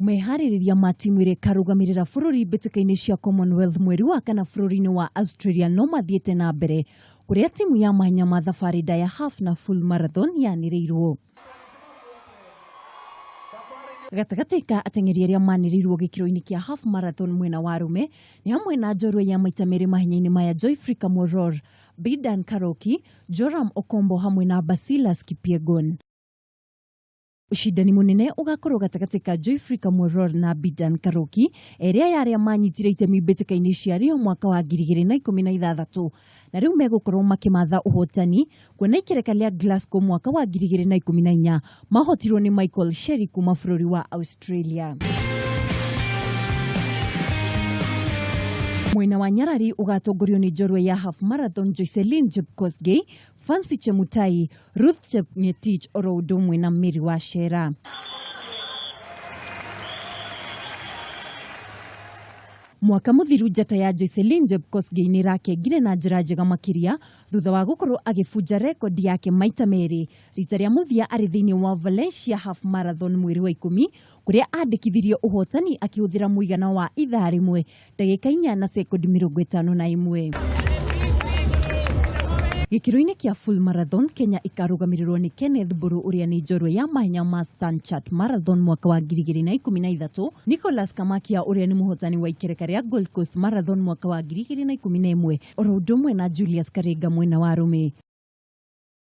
Meharĩrĩria ma timu ĩrĩa ĩkarũgamĩrĩra bũrũri mbĩtĩka-inĩ cia Commonwealth mweri wa kana bũrũri-inĩ wa Australia no mathiĩte na mbere kũrĩa timu ya mahenya ma thabarĩ ndaya half na full marathon yanĩrĩirwo. Gatagatĩ ka ateng'eri arĩa manĩrĩirwo gĩkĩro-inĩ kĩa half marathon mwena wa arũme nĩ hamwe na njorua ya maita merĩ mahenya-inĩ maya Joyfrey Kamworor, Bidan Karoki, Joram Okombo hamwe na Basilas Kipyegon. Ũcindani mũnene ũgakorwo gatagatĩ ka Joyfrey Kamworor na Bidan Karoki erĩ aya arĩa manyitire itemi mbĩtĩka-inĩ cia Rio mwaka wa 2016 na rĩu megũkorwo makĩmatha ũhotani kuona ikereka rĩa Glasgow mwaka wa 2014 mahotirwo nĩ Michael Sherry kuma bũrũri wa Australia. Mwena wa Nyarari ũgatongorio nĩ njorua ya half marathon Joycelyn Jepkosgei, Fancy Chemutai, Ruth Chepngetich oro ũndũ ũmwe na Mary Wachera. Mwaka mũthiru njata ya Joycelyn Jepkosgei nĩ ĩrakengire na njĩra njega makĩria thutha wa gũkorwo agĩbunja rekondi yake maita merĩ rita rĩa mũthia arĩ thĩinĩ wa Valencia Half Marathon mweri wa ikũmi kũrĩa andĩkithirie ũhotani akĩhũthĩra mũigana wa ithaa rĩmwe ndagĩka inya na sekondi 51. Gĩkĩro-inĩ kĩa full marathon Kenya ĩkarũgamĩrĩrwo nĩ Kenneth Mburu ũrĩa nĩ njorua ya mahenya ma Stanchart Marathon mwaka wa 2013, Nicholas Kamakia ũrĩa nĩ mũhotani wa ikereka rĩa Gold Coast Marathon mwaka wa 2011 oro ũndũ ũmwe na Julius Karinga mwena wa arũme.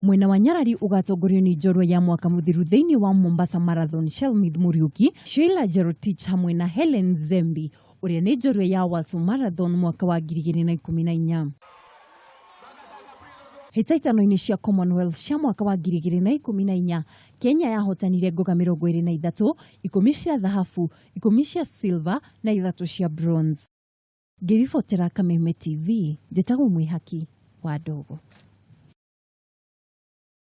Mwena wa Nyarari ũgatongorio nĩ njorua ya mwaka mũthiru thĩinĩ wa Mombasa Marathon Shelmith Muriuki, Sheila Jerotich hamwe na Helen Zembi ũrĩa nĩ njorua ya Walsall Marathon mwaka wa 2014. Hĩtahĩtano-inĩ cia Commonwealth cia mwaka wa 2014 Kenya yahotanire ngoga 23, ikũmi cia thahabu, ikũmi cia silver na ithatũ cia bronze. Ngĩribotera Kameme TV, njĩtagwo Mwĩhaki wa Ndogo.